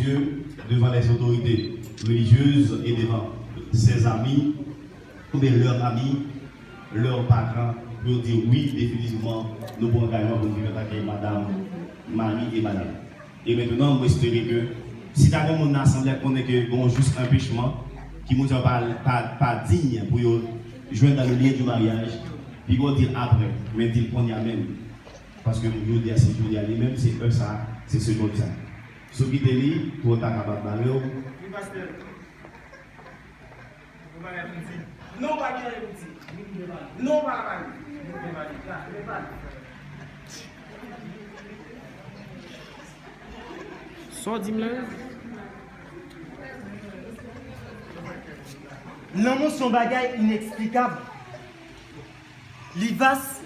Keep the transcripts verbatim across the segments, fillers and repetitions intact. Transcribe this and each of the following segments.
Dieu, devant les autorités religieuses et devant ses amis, ou bien leurs amis, leurs parents, pou yo di wi, definitivman, nou pran angajman pou n viv antanke madanm, mari e madanm. E mentnan, mwen espere ke si ta gen moun nan asanble a konnen ke gen yon jis anpechman, ki moun sa yo pa, pa, pa diy pou yo jwenn dans le lieu du mariage, pi bon di l apre, men di l kounye a menm. Paske jodi a, se jodi a li menm, se è sa, se segonn sa. Si w kite li, twò ta kapab bare w. Wi, pastè. Yon bagay pou di. Non, pa gen anyen pou di. Non, pa la pale. Sa w di m la? Lanmou se yon bagay ineksplikab. Li vas,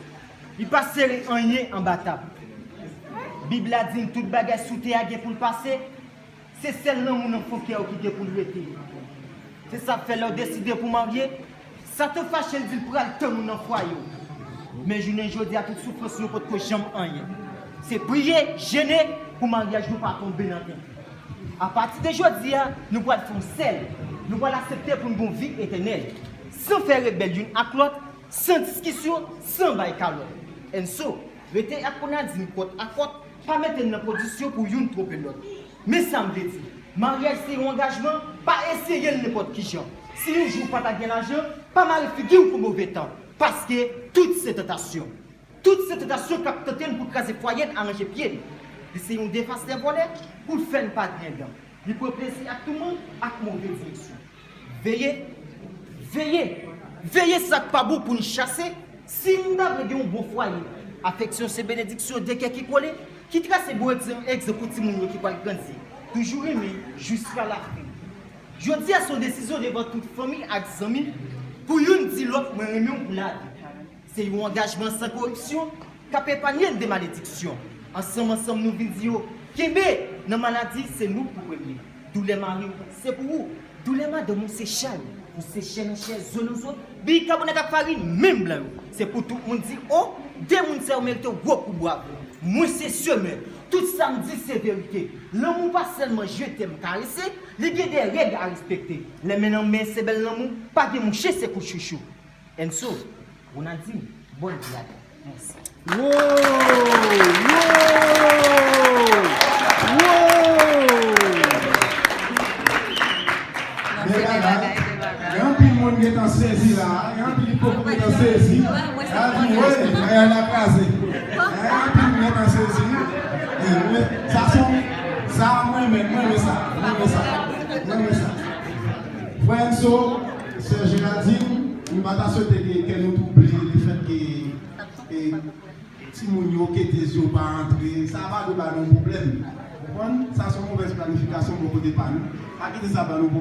li pa sere anyen anba tab. Bib la di n tout bagay sou tè a gen pou l pase, se sèl lanmou nan fon kè w ki gen pou l rete. Se sa k fè lè w deside pou w marye, Satan fache, l di l pral tann ou nan fwaye w. Men jounen jodi a, tout soufrans yo potko janm anyen. Se priye, jene, pou maryaj nou pa tonbe nan tenten. Apati de jodi a, nou pral fè yon sèl. Nou pral aksepte pou n gen yon vi etènèl. San fè rebèl youn ak lòt, san diskisyon, san bay kalòt. And so, rete ak Konadi kòt a kòt, pa mete n nan kondisyon pou youn twonpe lòt. Men sa m vle di, maryaj se yon angajman, pa eseye l nenpòt ki jan. Si yon jou w pa ta gen lajan, pa mare figi w pou move tan, paske tout se tantasyon. Tout se tantasyon k ap tante n pou kraze fwaye n, aranje pye n. Li se yon devastè vòlè pou l fè n pa gen dan. Li pran plezi ak toulmoun ak move direksyon. Veye, veye, veye sa k pa bon pou n chase. Si n ta vle gen yon bon fwaye, afeksyon se benediksyon, de kè ki kole, ki trase bon egzanp, egzanp pou timoun yo ki pral grandi. Toujou renmen jiska lafen. Jodi a se yon desizyon devan tout fanmi ak zanmi pou youn di lòt mwen renmen w pou lavi. Se yon angajman san koripsyon k ap epanye n de malediksyon. Ansanm, ansanm, nou vin di yo, kenbe nan maladi, se nou pou premye. Doulè mari w, se pou ou. Doulè madanm ou, se chay ou. Ou se chè nan chè, zo nan zo. Bikabonèt ak farin, menm blan yo. Se pou tout moun di, o, de moun sa yo merite yon gwo kou bravo. Mwen se semè. Tout sa m di, se verite. Lanmou pa sèlman je t'aime karese, li gen de règ a respekte. Lè men nan men, se bèl lanmou, pa gen mouche, se kou chouchou. And so, Ronaldinho, bon diable. Mèsi. Wow! Wow! Wow! Gen anpil moun gentan sezi la, gen anpil ipokrit gentan sezi. Y a di, wi, maryaj la kraze. Gen anpil moun gentan sezi. Sa se, sa mwen menm, mwen renmen sa. Mwen renmen sa. Mwen renmen sa. Frè Enso, sè Geraldine, nou pa ta swete ke kè nou twouble lefètke, e, timoun yo, ketez yo pa antre. Sa pa dwe ba nou pwoblèm. Konprann? Sa se yon movèz planifikasyon bò kote pa nou. Pa kite sa ba nou